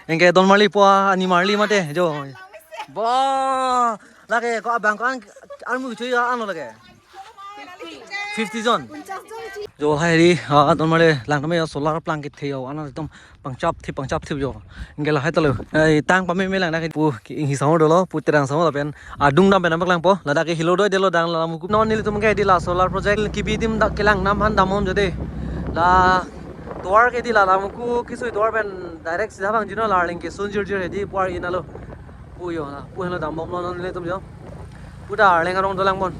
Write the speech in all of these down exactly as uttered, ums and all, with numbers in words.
Anke don marli po, ani marli mate jo. Ba, lake ko abang ko an, armu chu ya ano lake. Fifty jon. Jo lahai ri, ah, don marli lang tame solar plang kethe yo, ano ekdom pangchap thip, pangchap thip jo. Anke lahai ta lo. Ai tang pame me lang na pu ki hi sang dolo, pu terang sang lapen adung dam pen amak lang po. Ladak ke helo doi delo dang la muku. Non nelitum ke di la solar project kebi adim dak kelang nam han damon jode. La tovar ke di la la muku kesui tovar pen direct sida bang jino la arleng ke sun jir jir di puar inalo. Pu yo la, pu helo dam bom non nelitum jo. Pu ta arleng arong dolang bon.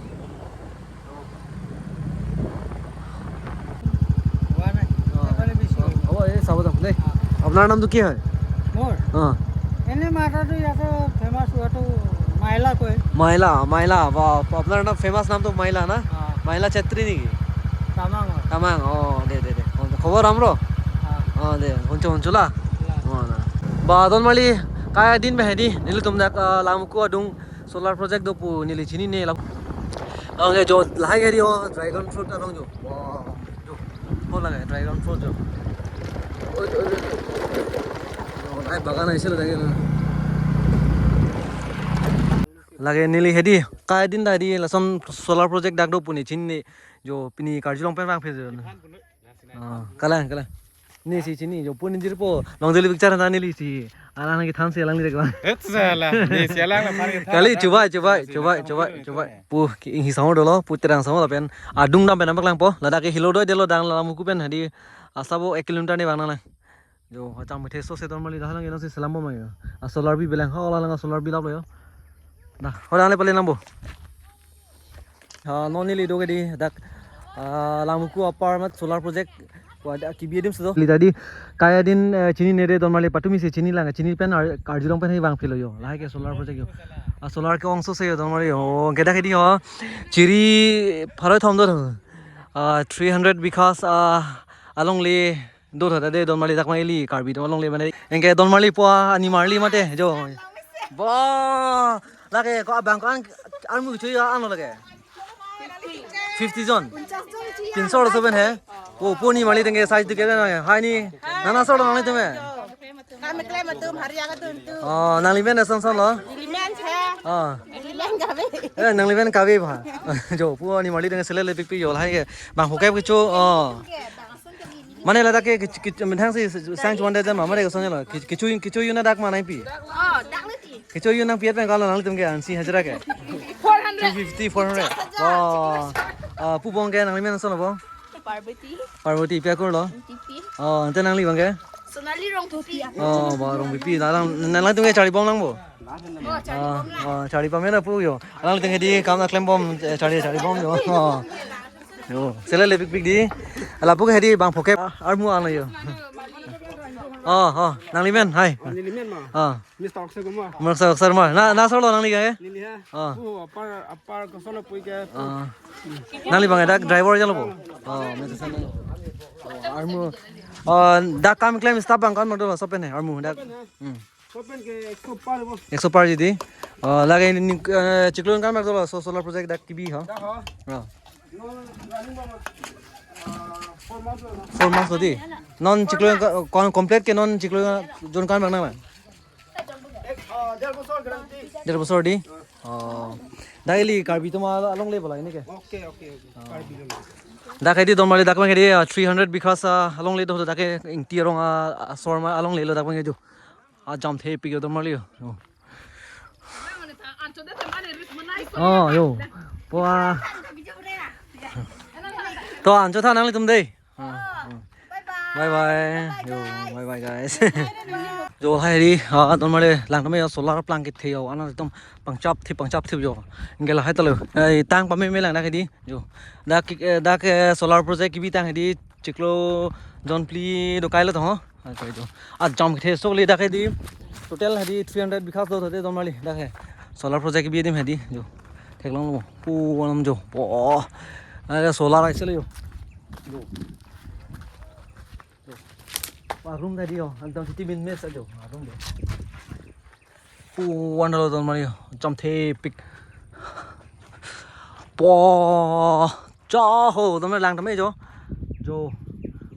হোৱা নাই। অ। এফালে বেছি হ'ল। হ'ব, এই চাব যাম দেই। অ। আপোনাৰ নামটো কি হয়? মোৰ? অ। এনে মাতাটো ইয়াতে ফেমাছ হোৱাটো মাইলা কয়। মাইলা, মাইলা। বা, আপোনাৰ নাম, ফেমাছ নামটো মাইলা না? অ। মাইলা চেত্ৰী নেকি? তামাং হয়। তামাং, অ, দে, দে, দে। খবৰ राम्रो? অ। অ, দে, हुन्छ, हुन्छ ल। ल। অ, ल। Ba, don marli, kai adin pen hedi, nelitum dak, ah, Langmuku adung solar project do pu neli chinine lang. Anke jo lahai ke di o, dragon fruit along jo. Wah, jo. Ko lage dragon fruit jo. Oi, oi, oi. Jo, lahai bagan aise lage na. Lake neli hedi, kai adin ta hedi, lason solar project dak do pu ne chinine jo, pini karjulong pen vangphe jo. Ah, kalang, kalang. Neli si chini jo, pu ne jirpo, long daily picture na neli si. Alang kethan si alang direct bang. Etsala, neli si alang la phan kethan. Kali, chubai, chubai, chubai, chubai, chubai. Pu ki hi sang dolo, pu terang sang lapen adung dam pen amak lang po. Ladak ke helo doi delo dang la muku pen hedi asabo ek kilometer ne bang nang lang. Jo, acham kethe so se don marli dah lang ino si selam bom yo. A solar bi belang ha, ola lang a solar bi lap lo yo. Dah, ho dang le pale nang bo. Ah, non neli do ke di dak, ah, Langmuku apar mat solar project. Wada kebi adim sudo. Li tadi kai adin, eh, chinine de don marli, patumi si chini lang, chini pen ar-, karjulong pen hei vangphi lo yo. Lahai ke solar project yo. A solar ke ongso se yo don marli yo. Anke dak ke di ho. Chiri pharo thom do. Ah, three hundred bighas, ah, alongle do tha de don marli dak ma ili Karbi atum alongle mane. Anke don marli po, ani marli mate jo. Ba, lake ko abang ko an, armu chu ya ano lake. Fifty jon. Pinso lo soben he. O pu ni marli tengke size dike na hai ni. Nana so lo nang teme. Kami klem atum hari yang atum tu. Oh, nanglimen ason son lo. Limen he. Oh. Limen kami. Eh, nanglimen kabe ba. Jo, pu ni marli tengke selele pikpi yo lahai ke. Bang hokep kecho. Oh. Mane ladak ke kech-, kech-, methang si sang chuan de jama mane keson lo. Kech-, kecho, kecho yun dak ma nangpi. Oh, dak nangpi. Kecho yun nangpi pen kalo nanglitum ke ansi hajira ke. Four hundred. Two fifty, four hundred. Wow. Ah, pu bong ke nanglimen ason lo bong. Parvati. Parvati, pia kur lo. Tipi. Oh, ante nangli bang ke. Sonali Rongpipi. Oh, ba Rongpipi. Nalang, nangtum ke chari bom lang bo. Oh, chari bom lang. Oh, chari bom na pu yo. Alanglitum ke di kam na klem bom, eh, chari, chari bom yo. Oh. Yo, selele pikpik di. Lapu ke hedi bang phokep armu ano yo. Oh, oh, nanglimen, hai. Oh, nelimen ma. Oh. Mister Akshay Kumar. Mister Akshay Kumar. Na, na so lo nangli ke? Neli ha. Oh. Oh, apar, apar koson lo pui ke. Oh. Nangli bang dak driver jalo bo. Oh, Mister Sanu. Oh, armu. Oh, dak kam klem staff bang kan model sopen he armu dak. Hmm. Sopen ke ekso par bo. Ekso par jidi. Oh, lake ni, eh, chiklo kan mak dolo so solar project dak kebi ha. Dak ha. Oh. Non running ba, ah, four months lo na. Four months lo di. Non chiklo ka, kon complete ke non chiklo jon kan bang nang. Ek, ah, der bosor guarantee. Der bosor di. Oh. Dak ili Karbi atum alongle bola ini ke. Okay, okay, okay. Karbi lo. Dak ke di don marli dak ke di, ah, three hundred bighas, ah, alongle do dak ke Ingti arong, ah, asor ma alongle lo dak ke jo. Ajam thepik yo don marli yo. Oh, yo. Po a. To anchot tha nanglitum dei. Ah, ah. Bye bye. Bye bye. Yo, bye bye guys. Jo lahai ri, ah, don marli lang tame yo solar plang kethe yo. Ano ekdom pangchap thip, pangchap thip yo. Anke lahai ta lo. Eh, tang pame me lang dak ke di. Jo. Dak ke, eh, dak ke solar project kebi tang ke di chiklo jon phli do kai lo to ho. Acha jo. Ajam kethe sok le dak ke di. Total hedi three hundred bighas do thode don marli dak ke. Solar project kebi adim hedi jo. Theklong lo. Pu anam jo. Po. Ada solar aise le jo. Jo. Jo. Wah, room tadi jo. Ekdom city min mes ajo. Wah, room jo. Pu wan lo don marli jo. Ajam thepik. Po. Cha ho, don marli lang tame jo. Jo.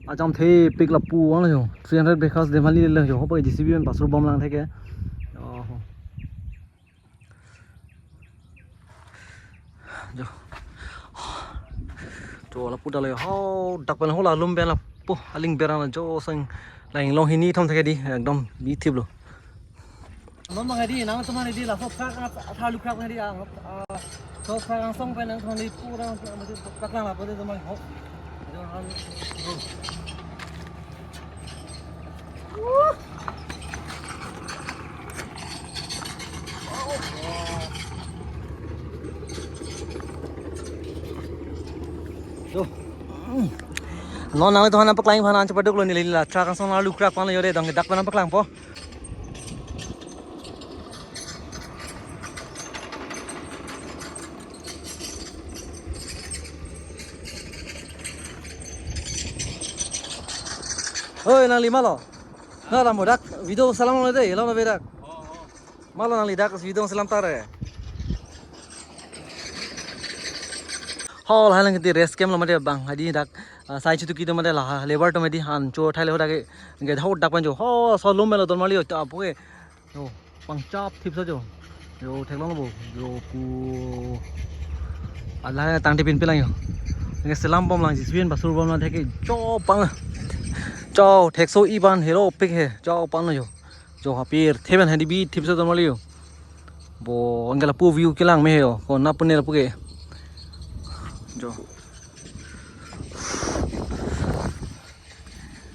Ajam thepik lapu vanglo jo. Three hundred breakfast de mali le jo. Hopa J C B pen pasur bomlang theke. Oh. Jo. Jo lapu dalo jo. Ho dak pen ho la lum pen lapu aling berang jo sang lang long hini thom theke di. Ekdom bi thip lo. Non bang hedi, nangtum hedi, laso truck at, at halu truck hedi, ah, ah, so truck angsong pen nangtum hedi pura, pura paklang lapu de teman ho. Jo. Non nangtum aphan paklang aphan an chepaduk lo neli la truck angsong lalu truck aphan lo jo de dong dak aphan paklangpo. Oi, nangli malo. Na, ram dak video selam lo de, lo na bedak. Malo nangli dak video selam tare. Hol halang kiti rest camp lo mate bang hedi dak, ah, sai chutu kito mate la labour atum hedi han cho thai le ho dak ke, ke ho dak pen jo ho so lum melo don mali ta apo ke. Jo pangchap thip sa jo. Jo theklong bo jo ku ala tang tipin pilang jo. Nge selam bomlang J C B pen pasur bomlang theke jo pang. Jo thekso iban helo pik he jo pang jo. Jo hapir theben hedi bi thip sa don mali jo. Bo anke lapu view kelang me he jo. Ko na pune lapu ke. Jo.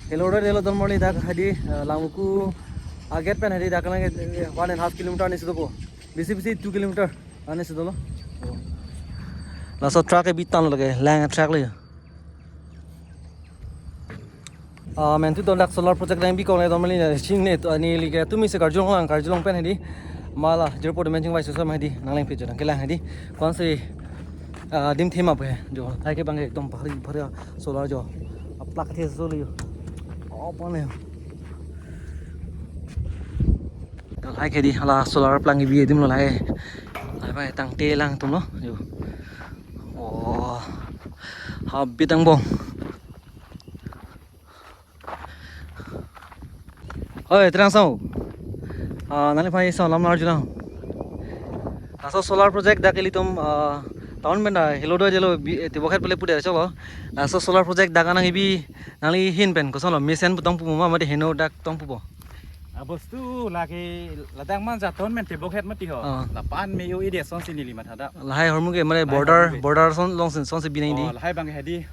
Hello, hello, don mali dak hedi, eh, Langvoku agate pen hedi dak lang, eh, one and half kilometer ni sudo po. Bisi bisi two kilometer ani sudo lo. Laso truck ke bitan lo ke, lang truck lo jo. Ah, mentu ton dak solar project nangbi kong le don mali na ching ne to ani li ke tumi si karjulong lang karjulong pen hedi. Mala jirpo de menching vai susam hedi nanglang phi jo nangkelang hedi. Kon si, ah, dim thema pe jo. Hai ke bang ekdom bhari bhari solar jo. Aplak the so le jo. Oh, pon le. Lahai ke di hala solar plang ibi adim lo lahai. Lahai bai tangte lang atum lo. Jo. Oh. Habit angbong. Oi, Terang Sao. Ah, nangliphan isi alam arjulang. Laso solar project dak ilitum, ah, town pen da helo do jelo bi, eh, tibokhet pele puder cholo. Laso solar project dak anang ibi nangli ahin pen koson lo mesen putong pu ma mate heno dak tong pupo. Ah, bostu lake ladak man ja town pen tibokhet mati ho. Ah. Lapu-an me-o ide asonsi neli matha da. Lahai ahormu ke mane lahai border, ahormu ke border ason along si, asonsi binai di. Oh, lahai bang hedi.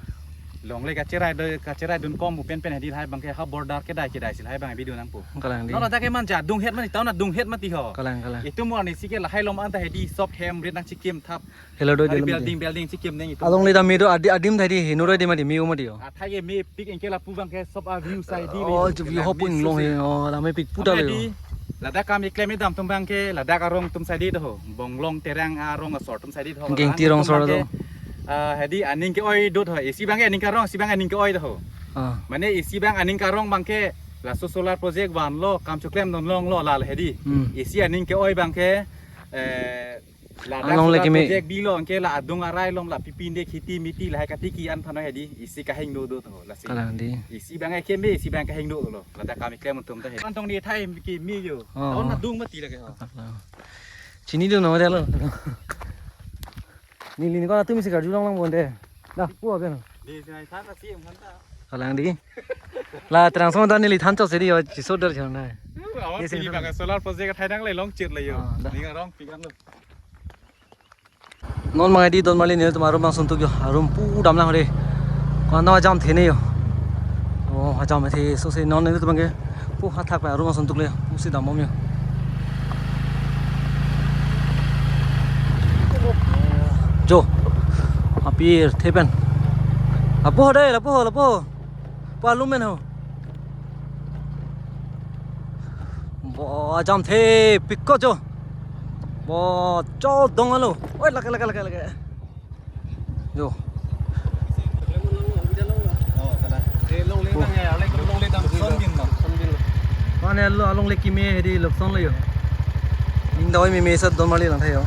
Longle kacherai do, kacherai dun kom pen pen hedi lahai bang ke ha border kedai kedai si lahai bang bidun nangpo. Kalang di. No ladak ke man ja dunghet mati, town adunghet mati ho. Kalang, kalang. Itum mo ani si ke lahai lom anta hedi sop hem rit nangchikim thap. Helo do hedi jalo building, building chikim neng itum. Alongle ta me do adi, adim thai di heno do di mati me-o mati jo. Athai ke mepik anke lapu bang ke sop a view sai di. Oh, le. Chu view ho pun long he. Oh, la mepik puta le. Hedi, ladak kam iklem idam atum bang ke, ladak arong atum sai di do ho. Bonglong Terang arong asor atum sai di do ho. Gengti arong asor do. Ah, hedi aning ke-oi do ho. Isi bang ke aning karong, isi bang aning ke-oi do ho. Ah. Mane isi bang aning karong bang ke, laso solar project vanlo, kam choklem non longlo la hedi. Hmm. Isi aning ke-oi bang ke, eh, ladak alongle solar keme. Project bilo anke la adung arai lom la pipinde khiti miti lahai katiki an phano hedi isi kahingno do to lasi. Kalang di. Isi bang ke me isi bang kahingno lo. Ladak kam iklem atum ta hedi. Antong di thai keme jo. Oh. Town adung mati lake ho. Chini do no de lo. Neli ni ko atum isi karjulong lang bonde. Dah, pu aben. Di sini thang kasi em khanta. Kalang di. La Terang Sao ta neli than chok si di jo chiso der chon nai. Awa di pini sini bang solar project thai nang le long chir le jo. Ah, dah. Ning arong pik an lo. Non bang hedi don mali nelitum arum bang suntuk jo, arum pu damlang de. Ko-an ajam the ne jo. Oh, ajam the so si non nelitum bang ke pu hathak pen arum bang suntuk le, pu si dam bom jo. Jo. Apir the pen. Lapu ho dei, lapu ho, lapu ho. Pu alum men ho. Bo ajam thepik ko jo. Bo cho dong alo. Oi, lake, lake, lake, lake. Jo. Mane lo alongle keme hedi lokson lo jo. Ning dawai meme sat don mali lang thayo.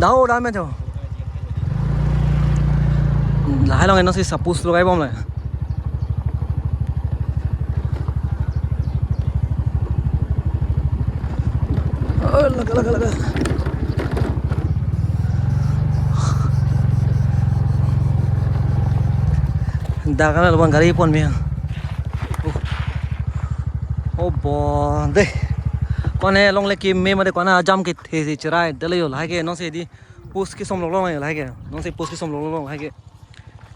Daho da men jo. Lahai along non si sa post logai bom le. Oh, laga, laga, laga. Dak kan laban gari pon mi. Oh. Oh, bon de. Kone longle keme mate kona ajam kethe si cherai dele yo lahai ke non si di. Post kesom longlong yo lahai ke. Non si post kesom longlong lahai ke.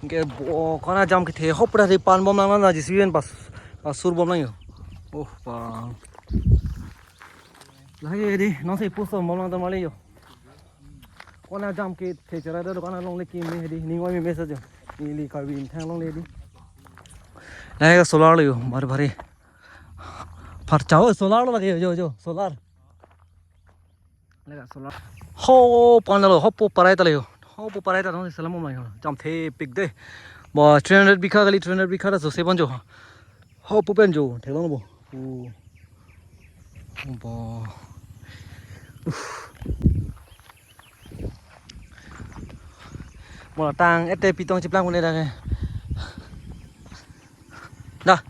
Ke bo kona ajam kethe hopra di pan bom lang na J C B pen pas pasur bom lang yo. Oh, pa. Lahai ke di non si post som bom lang ta mali yo. Kona ajam kethe cherai do kona longle keme di ning oi me message yo. Neli Karbi Anglong longle di. Lahai ke solar lo yo, bhari bhari. Pharcha ho solar lo lake yo, yo, yo, solar. Lega solar. Ho, pan lo, hopo parai ta le yo. Hopo parai ta non si salam mai ho. Jam thepik de. Bo three hundred bikha kali, three hundred bikha ta so seven jo. Hopo pen jo, theklong bo. U. Bo. Uf. Mo tang ete pitong chiplang kune dak ke. Dah.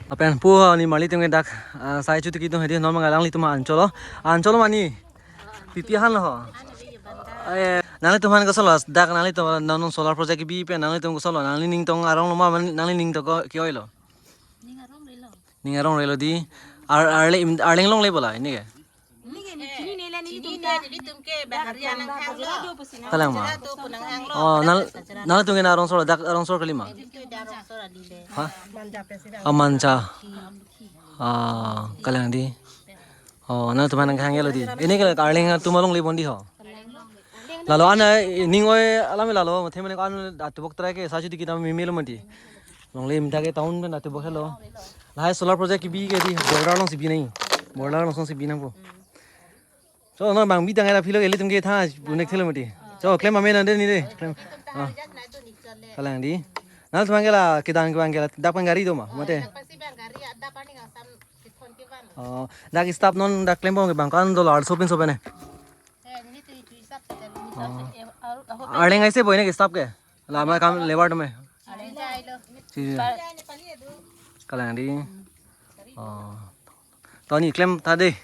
Lapen pu ni marli atum ke dak, ah, sai chuti kitung hedi non mangalang litum ancholo. Ancholo mani. Pipi han lo ho. Eh, nanglitum han kosolo dak nanglitum non solar project bi pen nanglitum kosolo nanglining tong arong lo ma nanglining tong ko ki oilo. Ning arong relo. Ning arong relo di. Ar arle im- arleng longle bola ini ke. Ning ke chini nela nelitum ke. Chini nela nelitum ke bahari anang hang lo. Kalang ma. Jera tu punang hang lo. Oh, nang nang tung ke arong solo dak arong solo kalima. Itu dak arong solo di le. Ha? Manja pe sida. Oh, manja. Ah, kalang di. Oh, nangtum han nang hang lo di. Ini ke arleng atum along le bondi ho. Lalo ana ning oi alam lalo mathe mane ko an atubok try ke sa chuti kita mimelo mati. Longle imta ke town pen atubok helo. Lahai solar project bi ke di border along si bi nai. Border along si bi nangpo. So non bang bi tang era philo ke litum ke tha bunek thelo mati. So klem amen ande ni de. Klem. Ah. Kalang di. Nangtum ke la kedang kedang ke la dak pen gari do ma. Mate. Oh, dak staff non dak klem bom ke bang kan do lar sopin sopen ne. Oh. Arleng aise boy ne staff ke. Lama kam labour atum. Si. Kalang di. Oh. Toni klem ta de.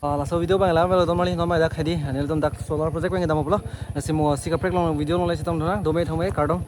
Ah, laso video bang lam lo don mali non mai dak hedi. Anil ton dak solar project bang dam pulo. Nasi mo si kaprek long video long le sitom dona. Dome thome kardom.